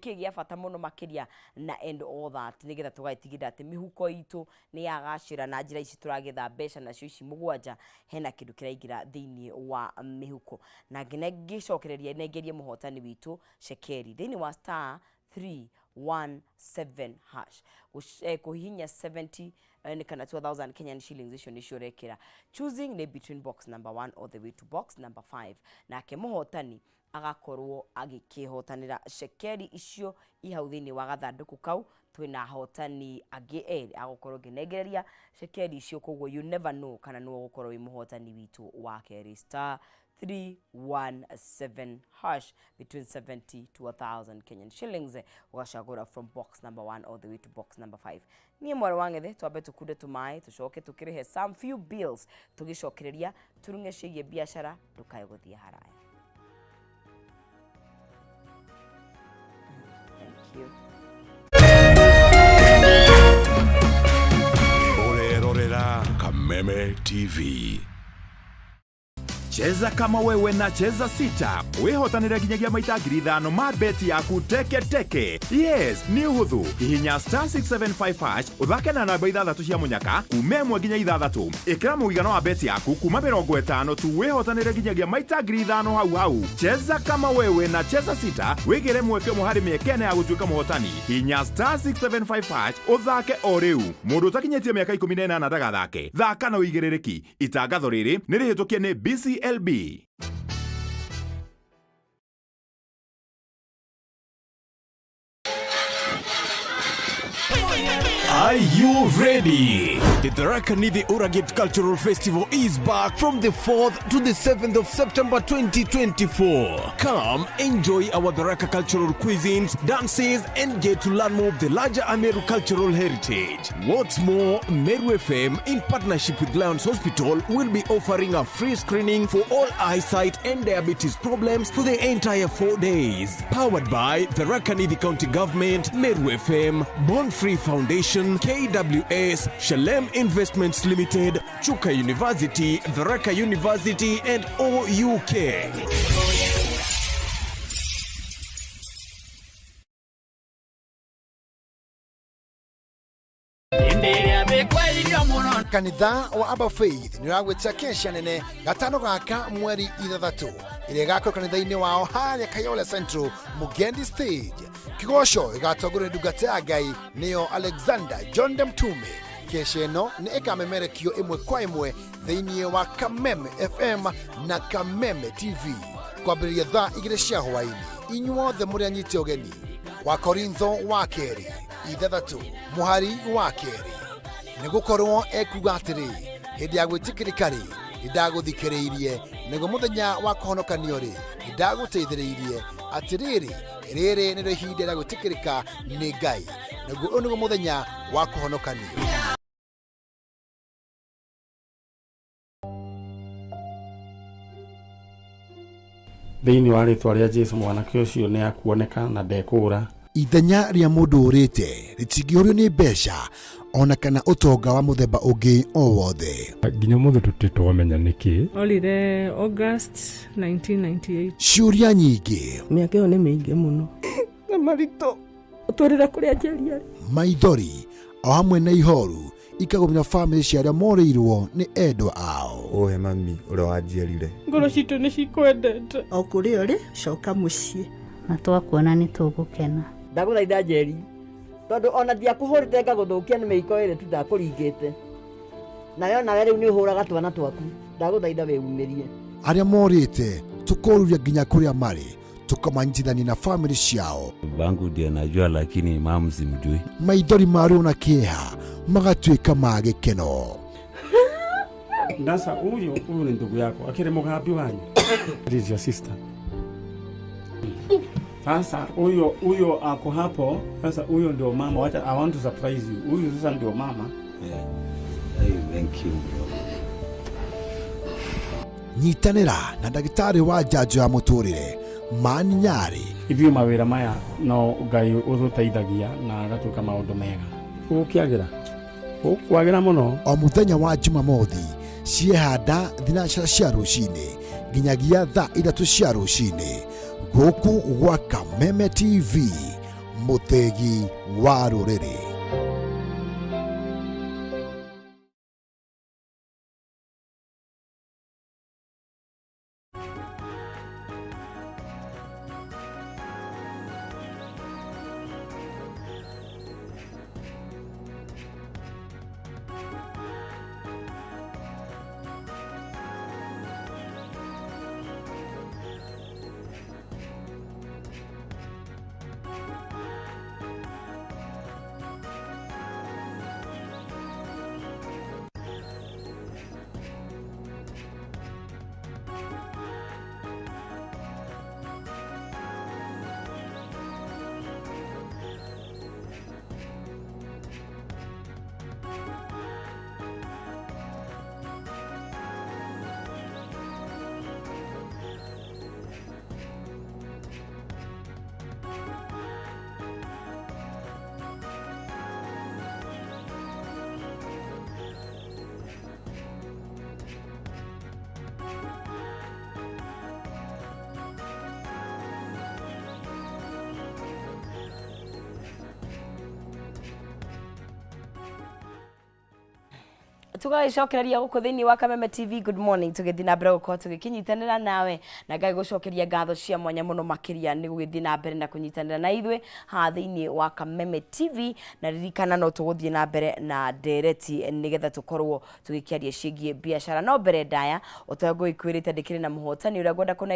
Nĩkĩ gĩa bata mũno makĩria na and all that, nĩgetha tũgagĩtigĩrĩra atĩ mĩhuko itũ nĩ yagacĩra na njĩra ici tũragetha mbeca nacio ici mũgwanja, hena kĩndũ kĩraingĩra thĩinĩ wa mĩhuko. Na ngĩcokereria nengerie mũhotani witũ cekeri thĩinĩ wa star 317 hash. Kũhihinya 70 nĩ kana 2000 Kenyan shillings icio nĩcio ũrekĩra. Choosing nĩ between box number 1 all the way to box number 5. Nake mũhotani agakorwo agĩkĩhotanĩra cekeri icio i hau thĩinĩ wa gathandũkũ kau. Twĩna ahotani angĩ erĩ agũkorwo ngĩnengereria cekeri icio, koguo you never know kana nĩwe ũgũkorwo wĩ mũhotani witũ wa kerĩ. Star 317 hash, between 70 to 1000 Kenyan shillings, ũgacagũra from box number 1 all the way to box number 5. Niĩ mwarĩ wa ng'ethe, twambe tũkunde tũmaĩ, tũcoke tũkĩrĩhe some few bills, tũgĩcokereria tũrung'e ciĩgiĩ biacara. Ndũkae gũthiĩ haraya. Thank you. Ũrerorera Kameme TV. Cheza kama wewe na Cheza Sita wihotanire nginyagia maita 5,000 ma beti yaku teke teke. Yes, nĩ ũhũthũ. Hihinya star 675 hash, ũthake na namba ithathatũ cia mũnyaka kuma ĩmwe nginya ithathatũ. Ĩkĩra mũigana wa beti yaku kuma 50 tu, wĩhotanĩre nginyagia maita 5,000 hau hau. Cheza kama wewe na Cheza Sita, wĩgĩre mweke ũmwe harĩ mĩeke ĩna ya gũtuĩka mũhotani. Hihinya star 675 hash ũthake o rĩu. Mũndũ ũtakinyĩtie mĩaka 18 ndagathake. Thaka na ũigĩrĩrĩki. Itangatho rĩrĩ nĩ rĩhĩtũkie nĩ BCLB. Are you ready? The Tharaka Nithi Uragit Cultural Festival is back from the 4th to the 7th of September 2024. Come enjoy our Tharaka cultural cuisines, dances, and get to learn more of the larger Ameru cultural heritage. What's more, Meru FM, in partnership with Lions Hospital, will be offering a free screening for all eyesight and diabetes problems for the entire 4 days. Powered by Tharaka Nithi County Government, Meru FM, Born Free Foundation, KWS, Shalem Investments Limited, Chuka University, Tharaka University, and OUK. Kanitha wa Abba Faith nĩ ũragwĩtia kesha nene gatano gaka mweri ithathatũ, ĩrĩa ĩgakorwo kanitha-inĩ wao harĩa Kayole Central Mugendi Stage. Kĩgoco ĩgatongorio nĩ ndungata ya Ngai nĩyo Alexander John Mtume. Kesha ĩno nĩ ĩkamemerekio ĩmwe kwa ĩmwe thĩinĩ wa Kameme FM na Kameme TV kwambĩrĩria thaa 2 cia hwaĩ-inĩ. Inyuothe mũrĩ anyite ũgeni. Wa Korintho wa kerĩ ithathatũ mũhari wa kerĩ, nĩ gũkorwo ekuga atĩrĩ, hĩndĩ ya gwĩtĩkĩrĩka rĩ, nĩndagũthikĩrĩirie, naguo mũthenya wa kũhonokanio rĩ, nĩndagũteithĩrĩirie. Atĩrĩrĩ, rĩrĩ nĩrĩo ihinda rĩa gwĩtĩkĩrĩka nĩ Ngai, naguo ũyũ nĩguo mũthenya wa kũhonokanio. Thĩinĩ wa rĩtwa rĩa Jesu, mwanake ũcio nĩ akuoneka na ndekũũra. Ithenya rĩa mũndũ ũrĩte rĩtingĩhũrio nĩ mbeca ona kana ũtonga wa mũthemba ũngĩ o wothe. Nginya mũthĩ tũtirĩ twamenya nĩkĩ. Orire August 1998. Ciũria nyingĩ. Mĩaka ĩyo nĩ mĩingĩ mũno. Na maritũ. Ũtwĩrĩre kũrĩa Njeri arĩ. Maithori o hamwe na ihoru ikagũmĩra bamĩrĩ cia arĩa morĩirwo nĩ endwa ao. Ũhe mami ũrĩa wanjiarire. Ngoro citũ nĩ cikwendete. O kũrĩa ũrĩ, coka mũciĩ. Na twakuona nĩ tũgũkena. Ndagũthaitha Njeri, tondũ ona ndiakũhũrĩte ngagũthũkia nĩ mĩiko ĩrĩ tu ndakũringĩte. Nayo nawe rĩu nĩ ũhũraga twana twaku. Ndagũthaitha wĩumĩrie. Arĩa morĩte tũkoruria nginya kũrĩa marĩ, tũkamanyitithania na bamĩrĩ ciao. Bangu ndiye najua, lakini mamu simjui. Maithori ma ruo na kĩeha magatuĩka ma gĩkeno. Ndasa huyu ni ndugu yako akiri mugambi wanyu. It is your sister. Sasa huyo ako hapo. Sasa huyo ndio mama. Wacha, I want to surprise you. Huyu sasa ndio mama. Yeah. Hey, thank you bro. Nyitanĩra na ndagĩtarĩ wa njanjo ya mũtũrĩre Mani Nyarĩ. Ithuĩ mawĩra maya no Ngai ũtũteithagia na agatuĩka maũndũ mega. Gũkĩagĩra. Gũkwagĩra mũno. O mũthenya wa Jumamothi ciehanda thinacara cia rũcinĩ nginyagia thaa ithatũ cia rũcinĩ gũkũ gwa Kameme TV. Mũthĩgi wa rũrĩrĩ. Tugagĩcokereria gũkũ thĩinĩ wa Kameme TV. Good morning. Tũgĩthiĩ na mbere gũkorwo tũgĩkĩnyitanĩra nawe, na Ngai gũcokeria ngatho cia mwanya mũno makĩria nĩ gũgĩthiĩ na mbere na kũnyitanĩra na ithuĩ haha thĩinĩ wa Kameme TV. Na ririkana no tũgũthiĩ na mbere na ndereti nĩgetha tũkorwo tũgĩkĩaria ciĩgiĩ biacara, no mbere ndaya ũtangũgĩkwĩrĩte ndĩkĩrĩ na mũhotani ũrĩa ngwenda kũnengera.